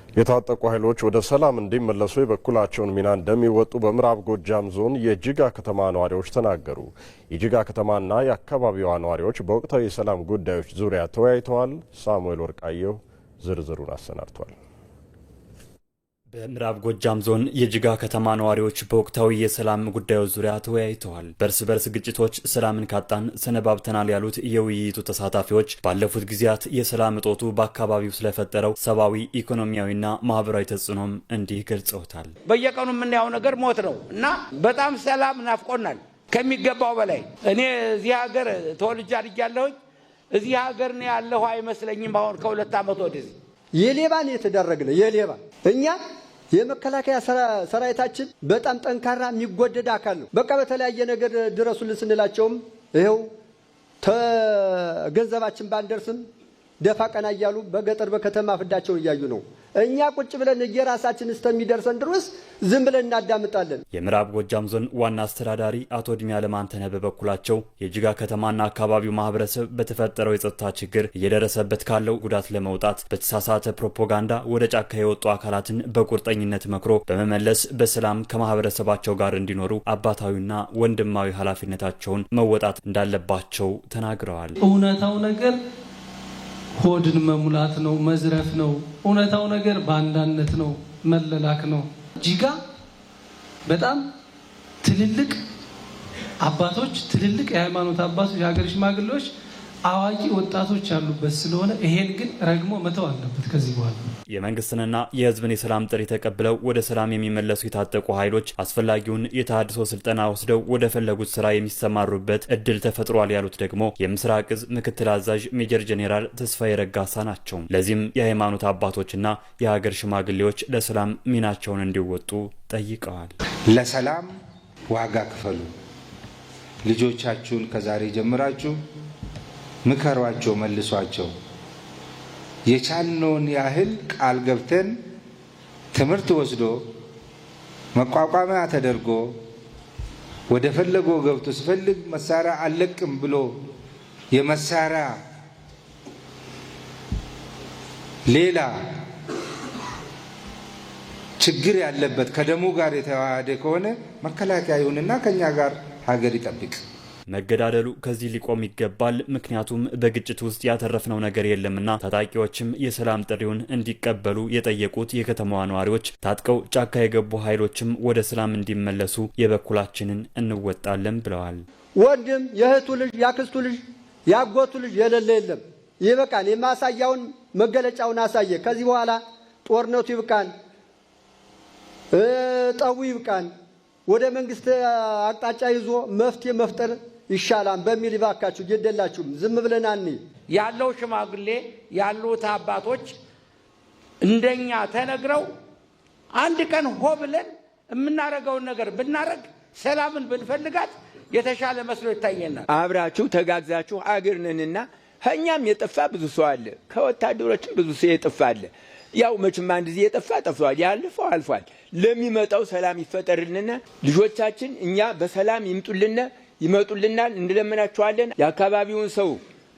የታጠቁ ኃይሎች ወደ ሰላም እንዲመለሱ የበኩላቸውን ሚና እንደሚወጡ በምዕራብ ጎጃም ዞን የጅጋ ከተማ ነዋሪዎች ተናገሩ። የጅጋ ከተማና የአካባቢዋ ነዋሪዎች በወቅታዊ የሰላም ጉዳዮች ዙሪያ ተወያይተዋል። ሳሙኤል ወርቃየሁ ዝርዝሩን አሰናድቷል። በምዕራብ ጎጃም ዞን የጅጋ ከተማ ነዋሪዎች በወቅታዊ የሰላም ጉዳዮች ዙሪያ ተወያይተዋል። በእርስ በርስ ግጭቶች ሰላምን ካጣን ሰነባብተናል ያሉት የውይይቱ ተሳታፊዎች ባለፉት ጊዜያት የሰላም እጦቱ በአካባቢው ስለፈጠረው ሰብአዊ፣ ኢኮኖሚያዊና ማህበራዊ ተጽዕኖም እንዲህ ገልጸውታል። በየቀኑ የምናየው ነገር ሞት ነው እና በጣም ሰላም ናፍቆናል ከሚገባው በላይ። እኔ እዚህ ሀገር ተወልጄ አድጌያለሁኝ። እዚህ ሀገር ነው ያለሁ አይመስለኝም። አሁን ከ2 ዓመት ወደዚህ የሌባን የተደረግነ የሌባ እኛ የመከላከያ ሰራዊታችን በጣም ጠንካራ የሚጎደድ አካል ነው። በቃ በተለያየ ነገር ድረሱልን ስንላቸውም ይኸው ገንዘባችን ባንደርስም ደፋ ቀና እያሉ በገጠር በከተማ ፍዳቸውን እያዩ ነው። እኛ ቁጭ ብለን እየራሳችን እስከሚደርሰን ድረስ ዝም ብለን እናዳምጣለን። የምዕራብ ጎጃም ዞን ዋና አስተዳዳሪ አቶ እድሜያለም አንተነህ በበኩላቸው የጅጋ ከተማና አካባቢው ማህበረሰብ በተፈጠረው የጸጥታ ችግር እየደረሰበት ካለው ጉዳት ለመውጣት በተሳሳተ ፕሮፓጋንዳ ወደ ጫካ የወጡ አካላትን በቁርጠኝነት መክሮ በመመለስ በሰላም ከማህበረሰባቸው ጋር እንዲኖሩ አባታዊና ወንድማዊ ኃላፊነታቸውን መወጣት እንዳለባቸው ተናግረዋል። እውነታው ነገር ሆድን መሙላት ነው፣ መዝረፍ ነው። እውነታው ነገር ባንዳነት ነው፣ መለላክ ነው። ጅጋ በጣም ትልልቅ አባቶች፣ ትልልቅ የሃይማኖት አባቶች፣ የሀገር ሽማግሌዎች፣ አዋቂ ወጣቶች ያሉበት ስለሆነ ይሄን ግን ረግሞ መተው አለበት ከዚህ በኋላ። የመንግስትንና የህዝብን የሰላም ጥሪ ተቀብለው ወደ ሰላም የሚመለሱ የታጠቁ ኃይሎች አስፈላጊውን የተሃድሶ ስልጠና ወስደው ወደ ፈለጉት ስራ የሚሰማሩበት እድል ተፈጥሯል ያሉት ደግሞ የምስራቅ እዝ ምክትል አዛዥ ሜጀር ጄኔራል ተስፋዬ ረጋሳ ናቸው። ለዚህም የሃይማኖት አባቶችና የሀገር ሽማግሌዎች ለሰላም ሚናቸውን እንዲወጡ ጠይቀዋል። ለሰላም ዋጋ ክፈሉ። ልጆቻችሁን ከዛሬ ጀምራችሁ ምከሯቸው፣ መልሷቸው። የቻልነውን ያህል ቃል ገብተን ትምህርት ወስዶ መቋቋሚያ ተደርጎ ወደ ፈለገው ገብቶ ሲፈልግ መሳሪያ አልለቅም ብሎ የመሳሪያ ሌላ ችግር ያለበት ከደሙ ጋር የተዋሃደ ከሆነ መከላከያ ይሁንና ከኛ ጋር ሀገር ይጠብቅ። መገዳደሉ ከዚህ ሊቆም ይገባል። ምክንያቱም በግጭት ውስጥ ያተረፍነው ነገር የለምና ታጣቂዎችም የሰላም ጥሪውን እንዲቀበሉ የጠየቁት የከተማዋ ነዋሪዎች ታጥቀው ጫካ የገቡ ኃይሎችም ወደ ሰላም እንዲመለሱ የበኩላችንን እንወጣለን ብለዋል። ወንድም የእህቱ ልጅ፣ ያክስቱ ልጅ፣ ያጎቱ ልጅ የሌለ የለም። ይበቃን። የማሳያውን መገለጫውን አሳየ። ከዚህ በኋላ ጦርነቱ ይብቃን፣ ጠቡ ይብቃን፣ ወደ መንግስት አቅጣጫ ይዞ መፍትሄ መፍጠር ይሻላል በሚል ይባካችሁ ግደላችሁም ዝም ብለን አንይ። ያለው ሽማግሌ ያሉት አባቶች እንደኛ ተነግረው አንድ ቀን ሆ ብለን የምናረገውን ነገር ብናረግ ሰላምን ብንፈልጋት የተሻለ መስሎ ይታየናል። አብራችሁ ተጋግዛችሁ አገር ነንና ከእኛም የጠፋ ብዙ ሰው አለ፣ ከወታደሮችም ብዙ ሰው የጠፋ አለ። ያው መቼም አንድ ጊዜ የጠፋ ጠፍቷል፣ ያለፈው አልፏል። ለሚመጣው ሰላም ይፈጠርልና ልጆቻችን እኛ በሰላም ይምጡልና ይመጡልናል፣ እንለምናቸዋለን። የአካባቢውን ሰው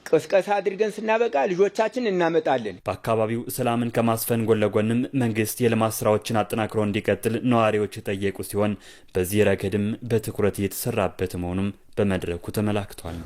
ቅስቀሳ አድርገን ስናበቃ ልጆቻችን እናመጣለን። በአካባቢው ሰላምን ከማስፈን ጎን ለጎንም መንግስት የልማት ስራዎችን አጠናክሮ እንዲቀጥል ነዋሪዎች የጠየቁ ሲሆን በዚህ ረገድም በትኩረት እየተሰራበት መሆኑም በመድረኩ ተመላክቷል።